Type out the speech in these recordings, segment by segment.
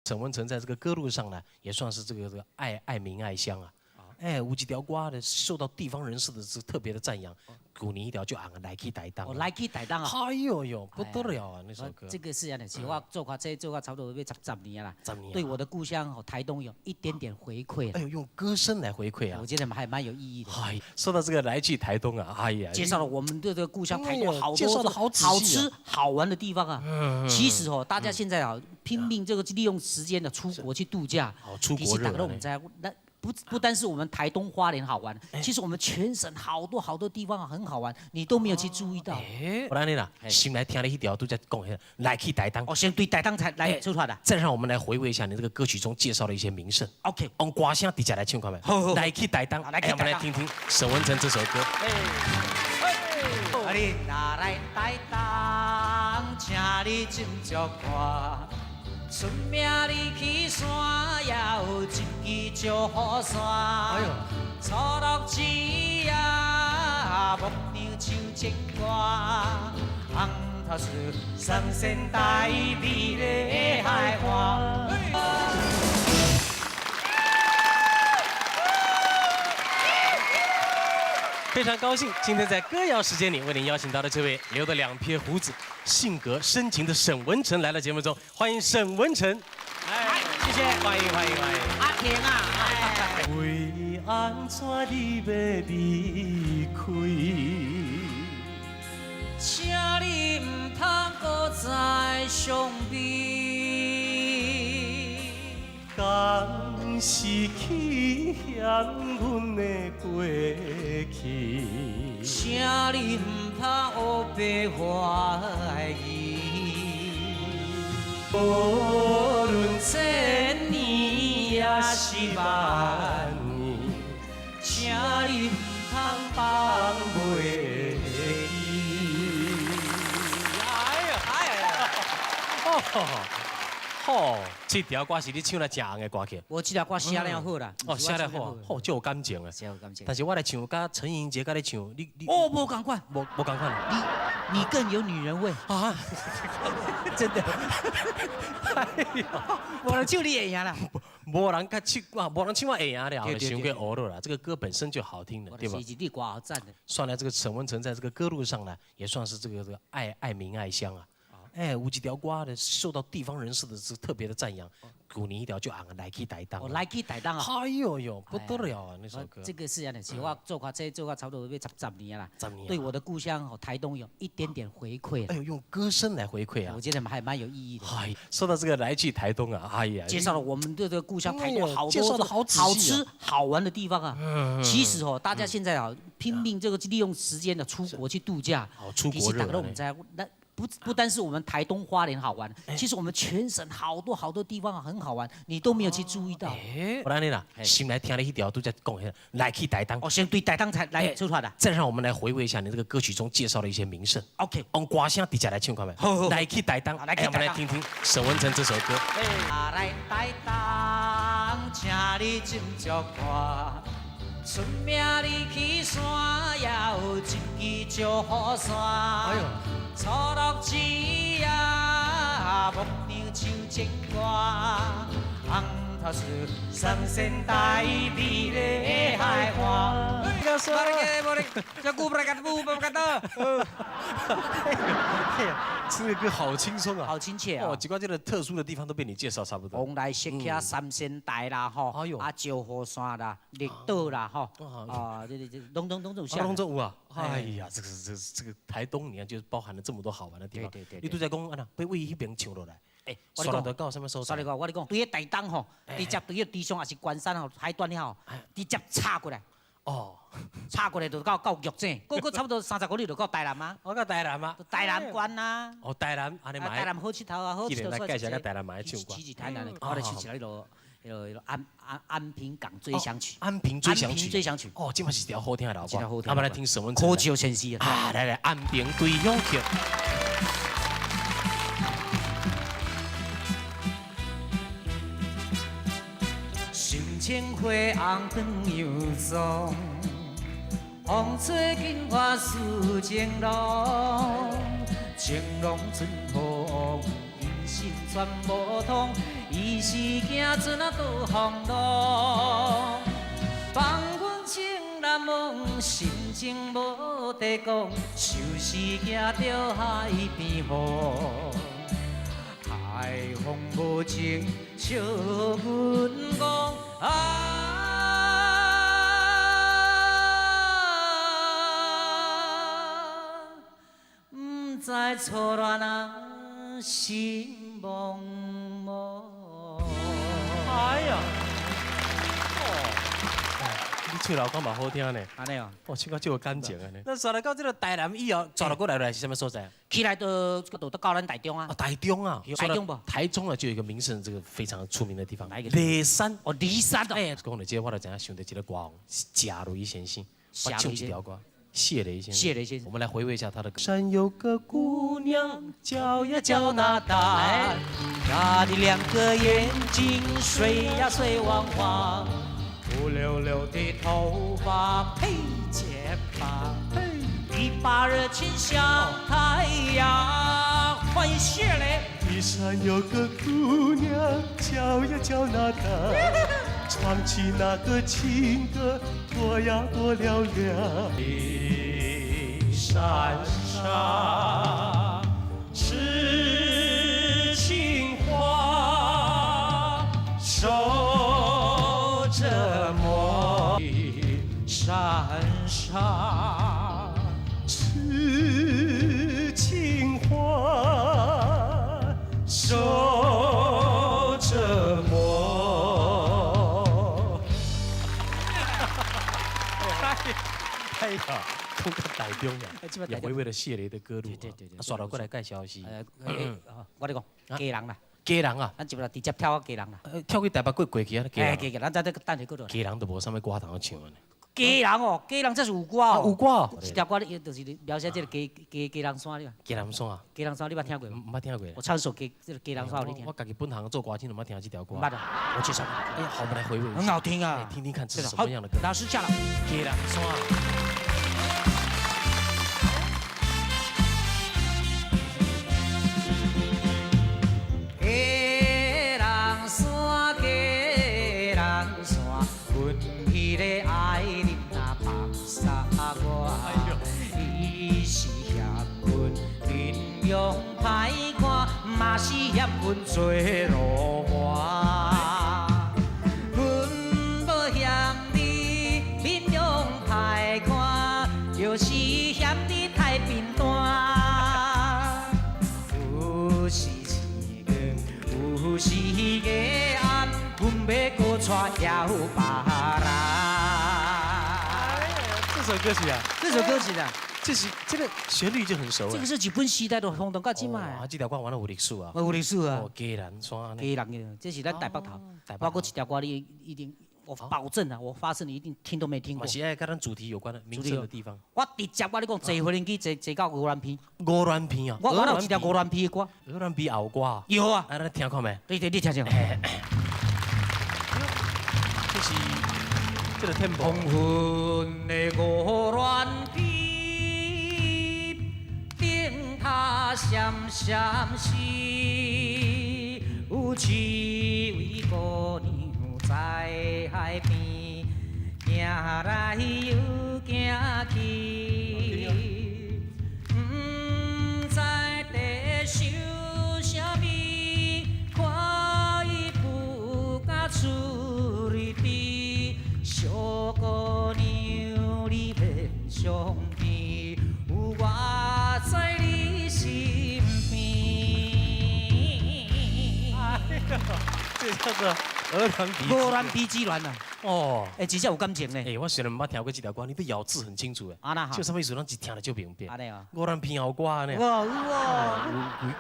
沈文成在這個歌路上呢，也算是這個愛民愛鄉啊。哎，有一條歌的受到地方人士的這特別的讚揚，舊年彼條就紅來去台東。哦，來去台東啊！哎呦呦，不得了啊！那首歌。這個是按呢，是我做歌這做到差不多欲十年啦。十年。對我的故鄉哦，台東有一點點回饋。哎呦，用歌聲來回饋啊！我覺得還蠻有意義的。哎，說到這個來去台東啊，哎呀，介紹了我們的這個故鄉台東好介紹的好好吃好玩的地方啊。其實哦，大家現在啊拼命這個利用時間的出國去度假。哦，出國熱。我們在那。不單是我們台東花蓮好玩，其實我們全省好多好多地方很好玩，你都沒有去注意到。我來你啦，先來聽你彼條拄才講的來去台東。哦，先對台東才來出發的。再讓我們來回味一下你這個歌曲中介紹的一些名勝。 OK，用歌聲直接來唱看覓。來去台東，來，我們來聽聽沈文成這首歌。你若來台東，請你斟酌看。出名你去山，也有一支石虎山。错落枝啊，牧场树种瓜，红头树三仙台美丽海岸。非常高興，今天在歌謠時間裡為您邀請到的這位留的兩撇鬍子、性格深情的沈文成來到節目中，歡迎沈文成。哎，謝謝，歡迎歡迎歡迎。阿田啊，為按怎你欲離開？請你毋通閣再傷悲。敢是去嫌阮的過去？請你毋通烏白懷疑。無論千年抑是萬年，請你毋通放袂記。哎呀哎呀！哦，這條歌是你唱來誠紅的歌曲。我這條歌寫了好啦。哦，寫了好，好，就有感情啊。寫有感情。但是我來唱，佮陳盈潔佮你唱，你哦，無仝款，無仝款。你更有女人味啊！真的。哎呦，無人唱你會贏啦。無人佮唱，哇，無人唱我會贏了，傷過學了啦。這個歌本身就好聽的，對吧？是你歌好讚的。算來，這個沈文成在這個歌路上呢，也算是這個愛民愛鄉啊。哎，有一條歌的受到地方人士的這特別的讚揚，舊年彼條就紅來去台東。哦，來去台東啊！哎呦呦，不得了啊！那首歌。這個是按呢，是我做歌這做到差不多欲十年啦。十年。對我的故鄉哦，台東有一點點回饋。哎呦，用歌聲來回饋啊！我覺得還蠻有意義的。哎，說到這個來去台東啊，哎呀，介紹了我們的這個故鄉台東好多介紹的好好吃好玩的地方啊。其實哦，大家現在啊拼命這個利用時間的出國去度假。哦，出國熱。其實我們在那。不單是我們台東花蓮好玩，其實我們全省好多好多地方很好玩，你都沒有去注意到。我來你啦，先來聽你彼條拄才講的來去台東。哦，先對台東才來出發的。再讓我們來回味一下你這個歌曲中介紹的一些名勝。 OK，用歌聲直接來唱看覓。來去台東，來，我們來聽聽沈文成這首歌。來台東，請你斟酌看，出名你去山，也有一支石虎山。哎呦。错落枝啊，牧场树种瓜，红头树三仙台美丽海岸。这个歌好輕鬆啊，好親切啊！哦，幾關這個特殊的地方都被你介紹差不多。蓬萊石徛三仙台啦，吼，啊，石虎山啦，綠島啦，吼，啊，這這攏攏攏總有。攏總有啊！哎呀，這個台東，你看就包含了這麼多好玩的地方。對對對。你拄才講按怎，欲為彼邊唱落來。欸，我你講，到啥物所在？我你講，對個台東吼，直接對個池上也是關山吼，海端遐吼，直接插過來。哦，插過來就到玉井，閣差不多30公里就到台南啊。我到台南啊。台南關啊。哦，台南，按呢嘛。台南好𨑨迌啊，好𨑨迌。來介紹下台南嘛愛唱歌。去台南的，我來唱一下彼個安平港追想曲。安平追想曲。安平追想曲。哦，這嘛是一條好聽的老歌。我們來聽沈文成。可笑先生啊！來來，安平追想曲。心情花紅長又爽，風吹金花似情濃，情濃春風，人心全無通，伊是驚船仔倒風浪。放阮情難忘，心情無得講，就是驚著海邊風。海風無情，笑阮戇啊！毋知錯亂啊，心茫茫。哎呀，你喙老講嘛好聽呢，按呢哦，哇，唱到這有感情啊呢。那煞來到這個台南以後，轉落過來來是啥物所在啊？起來就到咱台中啊。啊，台中啊，台中無？台中啊，就有一個名勝，這個非常出名的地方。哪一個？梨山。哦，梨山哦。哎，講到這個，我就知影想到一個歌王，謝雷先生，我唱一條歌，謝雷先生。謝雷先生，我們來回味一下他的歌。山有個姑娘叫呀叫那達，她的兩個眼睛水呀水汪汪，烏溜溜的頭髮配肩膀，一把熱情像太陽。歡迎謝雷。梨山有個姑娘叫呀叫那達，唱起那個情歌多呀多嘹亮。梨山上痴情花，受折磨。梨山上痴情花，受折磨。哎呀，講到台中啊，也回味了謝雷的歌路。對對對對。啊，煞落過來介紹是。我咧講，基隆啦。基隆啊。咱一直直接跳到基隆啦。跳去台北過過去啊，基隆。基隆，咱再等下過落。基隆都無啥物歌通唱啊。基隆哦，基隆這是有歌哦。有歌哦。這條歌你就是描寫這個基隆山你。基隆山啊。基隆山你捌聽過無？毋捌聽過。我唱首基這個基隆山予你聽。我家己本行做歌星都毋捌聽這條歌。毋捌啊，我介紹。哎呀，好，我們來回味。很好聽啊。聽聽看這是什麼樣的歌。老師下啦。基隆山。基隆山，基隆山，阮彼个愛人若放殺我，伊是嫌阮面容歹看，嘛是嫌阮做路外。阮無嫌你面容歹看，就是嫌你太貧惰。有時晴光，有時月暗，阮欲閣娶猶有別人。這首歌曲啊，這首歌曲啊，這是這個旋律就很熟。這個是日本時代都轟動到這擺。啊，這條歌原來有歷史啊。有歷史啊。基隆山。基隆的，這是咱台北頭。包括這條歌，你一定，我保證啊，我發誓你一定聽都沒聽過。嘛是愛佮咱主題有關的名勝的地方。我直接我你講，坐飛機坐坐到鵝鑾鼻。鵝鑾鼻啊！我有一條鵝鑾鼻的歌。鵝鑾鼻也有歌。有啊。來，咱聽看覓？對對，你聽聽。這是這個 tempo。黃昏的鵝鑾鼻，燈塔閃閃閃，有一位姑娘在海邊，行來又行去，毋知在想啥物，看伊不敢出入甜，小姑娘你免傷悲，有我在你身邊。這叫做鵝鑾鼻。鵝鑾鼻之戀啊！哦，欸，真正有感情呢。欸，我雖然毋捌聽過這條歌，你的咬字很清楚誒。啊那好。這啥物意思？攏一聽就明白。按呢啊。鵝鑾鼻有歌呢。哇哇！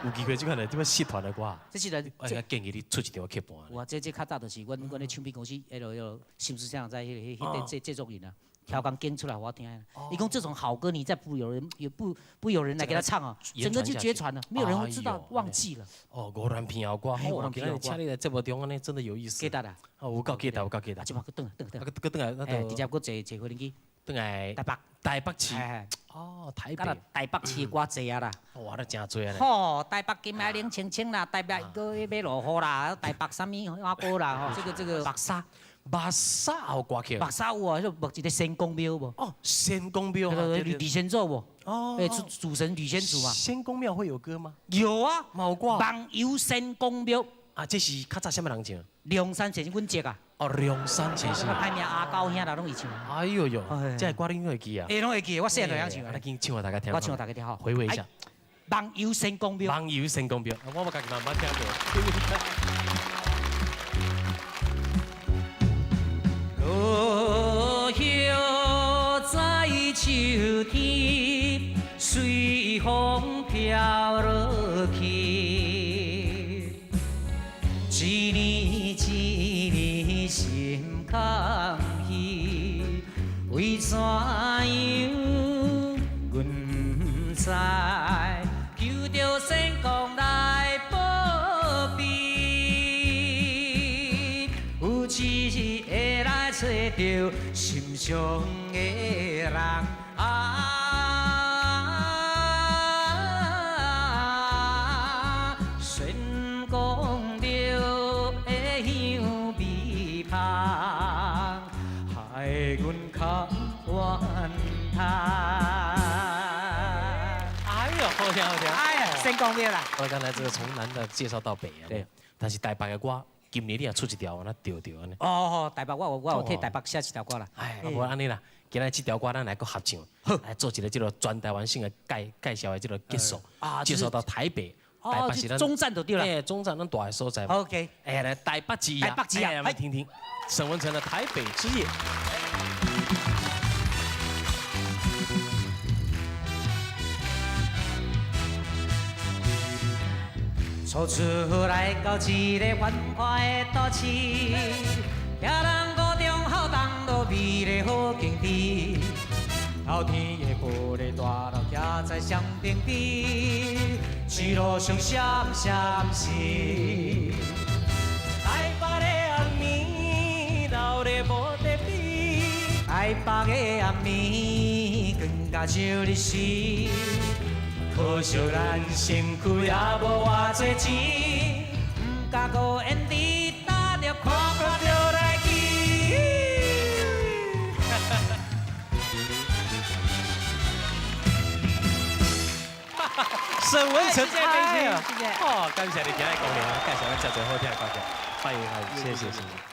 有機會這款來這擺失傳的歌。這是來。我建議你出一張曲盤。哇，這較早就是阮的唱片公司，彼個心思啥在彼個彼個製作人啊，調鋼經出來我聽。伊講這種好歌，你再不有人也不有人來給他唱啊，整個就絕傳了，沒有人會知道，忘記了。哦，五鸞鼻喉歌，哦，今日請你來節目中按呢，真的有意思。記得啦，哦，有夠記得，有夠記得。這擺閣轉轉轉，閣轉來，哎，直接閣坐坐飛機。轉來台北，台北市。哦，台北。台北市歌濟啊啦。哇，那真濟啊！吼，台北金愛冷清清啦，台北閣欲落雨啦，台北啥物啊歌啦，吼，這個白沙。白沙有歌曲。白沙有啊，彼一个仙公廟無？哦，仙公廟。呂呂仙祖無？哦。欸，主神呂仙祖嘛。仙公廟會有歌嗎？有啊。嘛有歌。網遊仙公廟。啊，這是較早啥物人唱？梁山前阮叔啊。哦，梁山前身。歹名阿高兄啦，攏會唱。哎呦呦，這个歌恁會記啊？會攏會記，我細漢就曉唱。來，緊唱予大家聽。我唱予大家聽吼。回味一下。網遊仙公廟。網遊仙公廟，我嘛家己嘛毋捌聽過。落葉在秋天，隨風飄落去。一年一年心空虛，為怎樣阮毋知？求著仙公來保庇，有一日會來揣著心上的人。啊，仙公廟的香味芳，害阮較怨嘆。哎呦，好聽好聽！哎呀，仙公廟啦。我剛才這個從南的介紹到北啊，對。但是台北的歌，今年你也出一條，那對對按呢。哦，台北我有替台北寫一條歌啦。哎，無按呢啦，今日這條歌咱來閣合唱，來做一個這個全台灣性的介紹的這個結束，啊，介紹到台北，台北是咱中站就對啦。哎，中站咱大的所在。 OK。哎，來台北之夜，台北之夜，來，我們聽聽沈文成的《台北之夜》。初出來到這个繁華的都市，遐人五中校東路美麗好景致，透天的玻璃大樓徛在雙邊邊，一路上閃閃閃。台北的暗暝，鬧熱無得比。台北的暗暝，光甲像日時。可惜咱身軀也無偌濟錢，毋敢閣緣佇搭著看看就來去。沈文成，謝謝謝謝。哦，感謝你今日光臨，介紹咱遮濟好聽的歌曲，歡迎歡迎，謝謝謝謝。